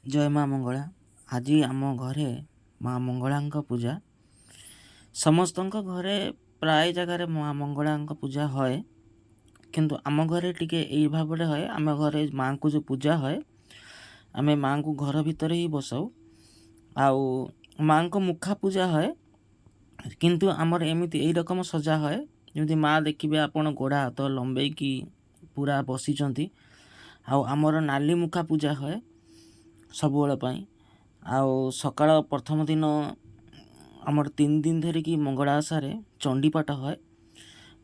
ଜୟ ମା ମଙ୍ଗଳା। ଆଜି ଆମ ଘରେ ମା ମଙ୍ଗଳାଙ୍କ ପୂଜା। ସମସ୍ତଙ୍କ ଘରେ ପ୍ରାୟ ଜାଗାରେ ମା ମଙ୍ଗଳାଙ୍କ ପୂଜା ହୁଏ, କିନ୍ତୁ ଆମ ଘରେ ଟିକେ ଏଇ ଭାବରେ ହୁଏ। ଆମ ଘରେ ମାଆଙ୍କୁ ଯେଉଁ ପୂଜା ହୁଏ, ଆମେ ମାଆଙ୍କୁ ଘର ଭିତରେ ହିଁ ବସାଉ ଆଉ ମାଆଙ୍କ ମୁଖା ପୂଜା ହୁଏ। କିନ୍ତୁ ଆମର ଏମିତି ଏଇ ରକମ ସଜା ହୁଏ, ଯେମିତି ମା ଦେଖିବେ ଆପଣ ଗୋଡ଼ ହାତ ଲମ୍ବେଇକି ପୁରା ବସିଛନ୍ତି। ଆଉ ଆମର ନାଲି ମୁଖା ପୂଜା ହୁଏ ସବୁବେଳ ପାଇଁ। ଆଉ ସକାଳ ପ୍ରଥମ ଦିନ ଆମର 3 ଦିନ ଧରିକି ମଙ୍ଗଳା ଓଷାରେ ଚଣ୍ଡୀ ପାଠ ହୁଏ।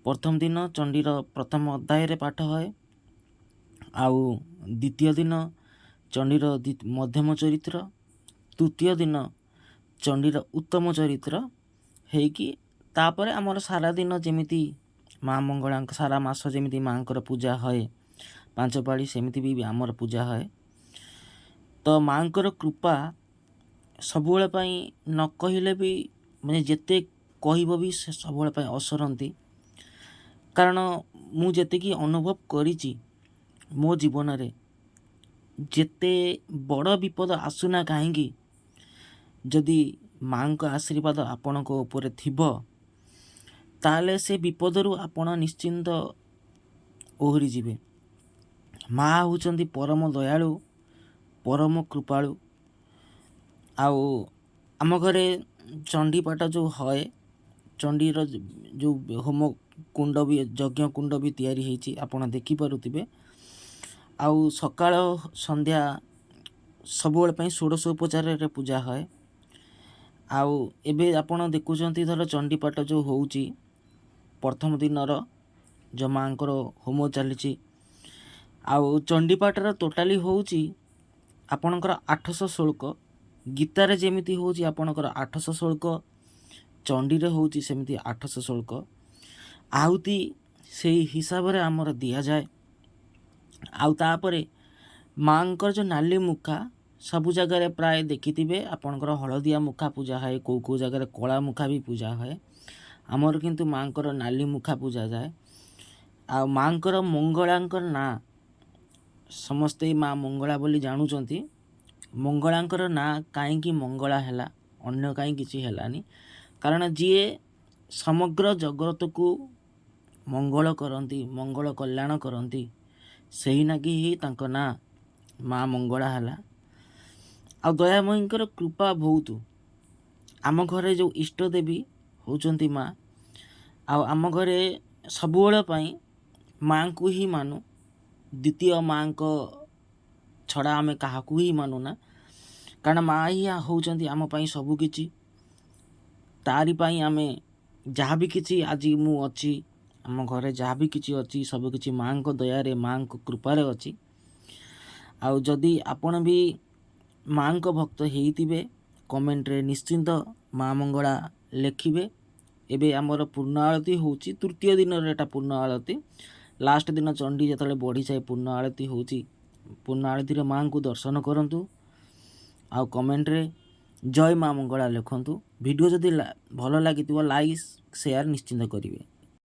ପ୍ରଥମ ଦିନ ଚଣ୍ଡୀର ପ୍ରଥମ ଅଧ୍ୟାୟରେ ପାଠ ହୁଏ, ଆଉ ଦ୍ୱିତୀୟ ଦିନ ଚଣ୍ଡୀର ମଧ୍ୟମ ଚରିତ୍ର, ତୃତୀୟ ଦିନ ଚଣ୍ଡୀର ଉତ୍ତମ ଚରିତ୍ର ହେଇକି ତାପରେ ଆମର ସାରାଦିନ ଯେମିତି ମା ମଙ୍ଗଳାଙ୍କ ସାରା ମାସ ଯେମିତି ମାଆଙ୍କର ପୂଜା ହୁଏ ପାଞ୍ଚ ପାଳି, ସେମିତି ବି ଆମର ପୂଜା ହୁଏ। ତ ମାଆଙ୍କର କୃପା ସବୁବେଳେ ପାଇଁ ନ କହିଲେ ବି, ମାନେ ଯେତେ କହିବ ବି ସେ ସବୁବେଳେ ପାଇଁ ଅସରନ୍ତି। କାରଣ ମୁଁ ଯେତିକି ଅନୁଭବ କରିଛି ମୋ ଜୀବନରେ, ଯେତେ ବଡ଼ ବିପଦ ଆସୁନା କାହିଁକି, ଯଦି ମାଆଙ୍କ ଆଶୀର୍ବାଦ ଆପଣଙ୍କ ଉପରେ ଥିବ, ତାହେଲେ ସେ ବିପଦରୁ ଆପଣ ନିଶ୍ଚିନ୍ତ ଓହରିଯିବେ। ମା ହେଉଛନ୍ତି ପରମ ଦୟାଳୁ, ପରମ କୃପାଳୁ। ଆଉ ଆମ ଘରେ ଚଣ୍ଡୀ ପାଠ ଯେଉଁ ହଏ, ଚଣ୍ଡୀର ଯେଉଁ ହୋମ କୁଣ୍ଡ ବି, ଯଜ୍ଞ କୁଣ୍ଡ ବି ତିଆରି ହେଇଛି, ଆପଣ ଦେଖିପାରୁଥିବେ। ଆଉ ସକାଳ ସନ୍ଧ୍ୟା ସବୁବେଳେ ପାଇଁ ଷୋଡ଼ଶ ଉପଚାରରେ ପୂଜା ହୁଏ। ଆଉ ଏବେ ଆପଣ ଦେଖୁଛନ୍ତି, ଧର ଚଣ୍ଡୀପାଠ ଯେଉଁ ହେଉଛି, ପ୍ରଥମ ଦିନର ଯେଉଁ ମାଆଙ୍କର ହୋମ ଚାଲିଛି। ଆଉ ଚଣ୍ଡୀପାଠର ଟୋଟାଲି ହେଉଛି ଆପଣଙ୍କର 800 ଶ୍ଳୋକ। ଗୀତାରେ ଯେମିତି ହେଉଛି ଆପଣଙ୍କର 800 ଶ୍ଳୋକ, ଚଣ୍ଡୀରେ ହେଉଛି ସେମିତି 800 ଶ୍ଳୋକ। ଆହୁତି ସେଇ ହିସାବରେ ଆମର ଦିଆଯାଏ। ଆଉ ତାପରେ ମାଆଙ୍କର ଯେଉଁ ନାଲି ମୁଖା, ସବୁ ଜାଗାରେ ପ୍ରାୟ ଦେଖିଥିବେ ଆପଣଙ୍କର ହଳଦିଆ ମୁଖା ପୂଜା ହୁଏ, କେଉଁ କେଉଁ ଜାଗାରେ କଳା ମୁଖା ବି ପୂଜା ହୁଏ। ଆମର କିନ୍ତୁ ମାଆଙ୍କର ନାଲି ମୁଖା ପୂଜା ଯାଏ। ଆଉ ମାଆଙ୍କର ମଙ୍ଗଳାଙ୍କର ନାଁ ସମସ୍ତେ ମା ମଙ୍ଗଳା ବୋଲି ଜାଣୁଛନ୍ତି। ମଙ୍ଗଳାଙ୍କର ନାଁ କାହିଁକି ମଙ୍ଗଳା ହେଲା, ଅନ୍ୟ କାହିଁ କିଛି ହେଲାନି? କାରଣ ଯିଏ ସମଗ୍ର ଜଗତକୁ ମଙ୍ଗଳ କରନ୍ତି, ମଙ୍ଗଳ କଲ୍ୟାଣ କରନ୍ତି, ସେହି ନାଗି ହିଁ ତାଙ୍କ ନାଁ ମା ମଙ୍ଗଳା ହେଲା। ଆଉ ଦୟାମୟୀଙ୍କର କୃପା ବହୁତ। ଆମ ଘରେ ଯେଉଁ ଇଷ୍ଟ ଦେବୀ ହେଉଛନ୍ତି ମା। ଆଉ ଆମ ଘରେ ସବୁବେଳ ପାଇଁ ମାଆଙ୍କୁ ହିଁ ମାନୁ। ଦ୍ୱିତୀୟ ମାଆଙ୍କ ଛଡ଼ା ଆମେ କାହାକୁ ହିଁ ମାନୁନା, କାରଣ ମା ହିଁ ହେଉଛନ୍ତି ଆମ ପାଇଁ ସବୁକିଛି। ତାରି ପାଇଁ ଆମେ ଯାହା ବି କିଛି ଆଜି ମୁଁ ଅଛି, ଆମ ଘରେ ଯାହା ବି କିଛି ଅଛି, ସବୁକିଛି ମାଆଙ୍କ ଦୟାରେ, ମାଆଙ୍କ କୃପାରେ ଅଛି। ଆଉ ଯଦି ଆପଣ ବି ମାଆଙ୍କ ଭକ୍ତ ହେଇଥିବେ, କମେଣ୍ଟରେ ନିଶ୍ଚିନ୍ତ ମା ମଙ୍ଗଳା ଲେଖିବେ। ଏବେ ଆମର ପୂର୍ଣ୍ଣ ଆଳତୀ ହେଉଛି। ତୃତୀୟ ଦିନରେ ଏଇଟା ପୂର୍ଣ୍ଣ ଆଳତୀ। ଲାଷ୍ଟ ଦିନ ଚଣ୍ଡୀ ଯେତେବେଳେ ବଢ଼ିଯାଏ, ପୂର୍ଣ୍ଣ ଆଳତୀ ହେଉଛି। ପୂର୍ଣ୍ଣ ଆଳତୀରେ ମାଆଙ୍କୁ ଦର୍ଶନ କରନ୍ତୁ ଆଉ କମେଣ୍ଟରେ ଜୟ ମା ମଙ୍ଗଳା ଲେଖନ୍ତୁ। ଭିଡ଼ିଓ ଯଦି ଭଲ ଲାଗିଥିବ, ଲାଇକ୍ ସେୟାର ନିଶ୍ଚିନ୍ତ କରିବେ।